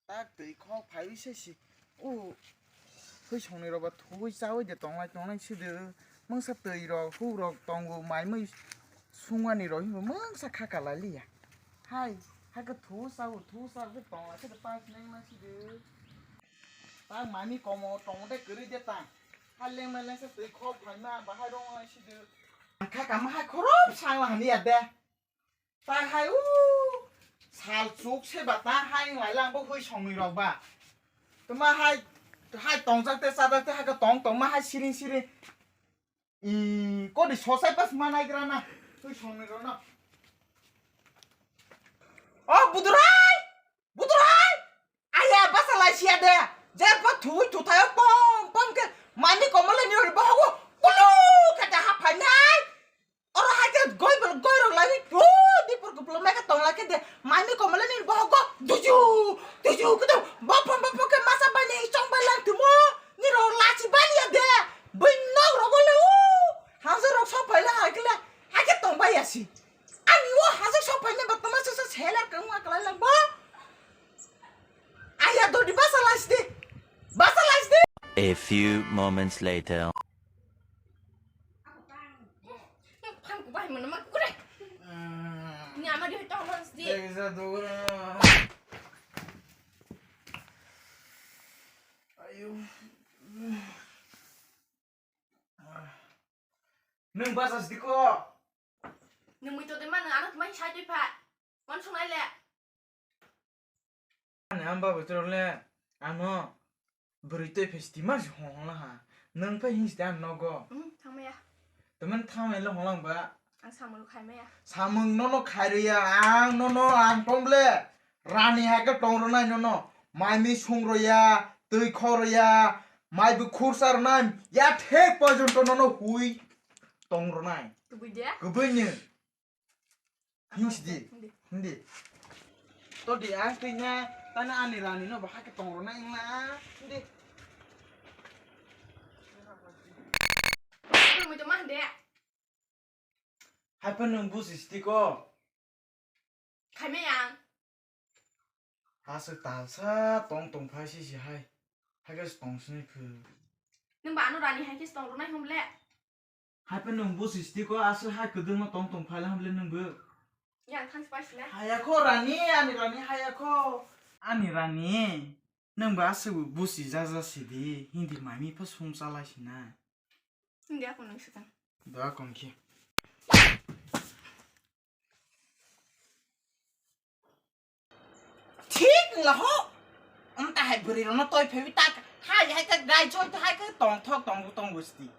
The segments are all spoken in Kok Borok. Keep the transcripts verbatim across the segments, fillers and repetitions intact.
Tak twi khok phaiwi se si. O, hwi songnwi rok ba thuwi chawi de tonglai tonglai si de. Mungsa twi rok, hu rok tongo, mai mui sungmani rok hinwi mungsa kha ka lai liya. Hai, hai khe thuwi chawi, thuwi chawi khe tonglai khe de tak neng nang si de. Tak mami komo tong de kwrwi de tang. Ha lengma lengsa twi khok phaima bahai rong lai si de. Kha kama hai khorop sang la haniya de. Ta hai u sal chuk se ba ta hai lai lang bo hui songni rok ba. Tuma hai hai tong jak te cha jak te hai ka tong tong ma hai siring siring. I kodi sosai pas ma nai gra na hui songni rok no. O budurai! Budurai! Aya basa lai sia de. Jer pa thui thu thayo pom pom ke mami komole ni bo hago. Kulu kata ha phanai. Oro hai khe goi bel goi rok lai, o dipor kupulung mai khe tong lai khe de, mami komole ni bohok go, duju, duju, khe de, bopong, bopong khe masa bai ni chong bai lang timo, ni rok lachi bai ya de, bai nok rok le, o, hamsa rok sok bai la hai khe le, hai khe tong bai ya si. Ani o hamsa sok bai ni ba tama sa sa seler kang ma kalai lang bo. Aya dodi basa lai si de, basa lai si de. A few moments later. Phang kubai mana ma kure. Ni ama di tong hon sdi. Dek sa duguna. Ayo. Nung basa sdi ko. Nung mui to de ma nung ano mai sai twi pha. Man sungai le. Ani amba bwtwrok le ano bwrwi twi phai stima si hong hong ha. Nwng phai hing sida ang nogo. Hmm, thangmaya. Temen thangmaya le hong lang ba. Ang samung khaimaya. Samung nono khairwi ya ang nono ang tong ble. Rani hai khe tong rwnai nono. Mai mi sung rw ya, twi kho rw ya, mai bw khursa rwnai. Ya thek porjonto nono hui tong rwnai. Kubui de? Kubui ni. Hing sidi. Hindi. Hindi. To di ang twi na tana ani rani no bahai khe tong rwnai wngna. Hindi. Mui to ma hande. Hai pa nwng busi sidi ko. Khaimai ang. Aswk talsa tong tong phai si si hai. Hai khe tong sini phu. Nwng ba ano rani hai khe tong rwnai hom le. Hai pa nwng busi sidi ko aswk hai kwdwng no tong tong phai la hom le nwng bo. Yang thang si pai si le. Haya kho rani, ani rani haya kho. Ani rani. Nwng ba aswk bo busi jaja sidi. Hindi mami pha sum chalai sinai. Hindi ako nwng swkang. Da kong khe. Thik wngla ho. Amta hai bwrwi rokno toi phaiwi tak. Hai hai khe gai choi to hai khe tong thok tong tong bwsti.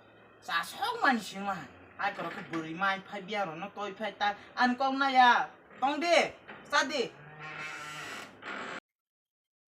Cha sok mani singla. Hai korok khe bwrwi mai phai biya rokno toi phai tak. Ani kok naya. Tong de. Cha de.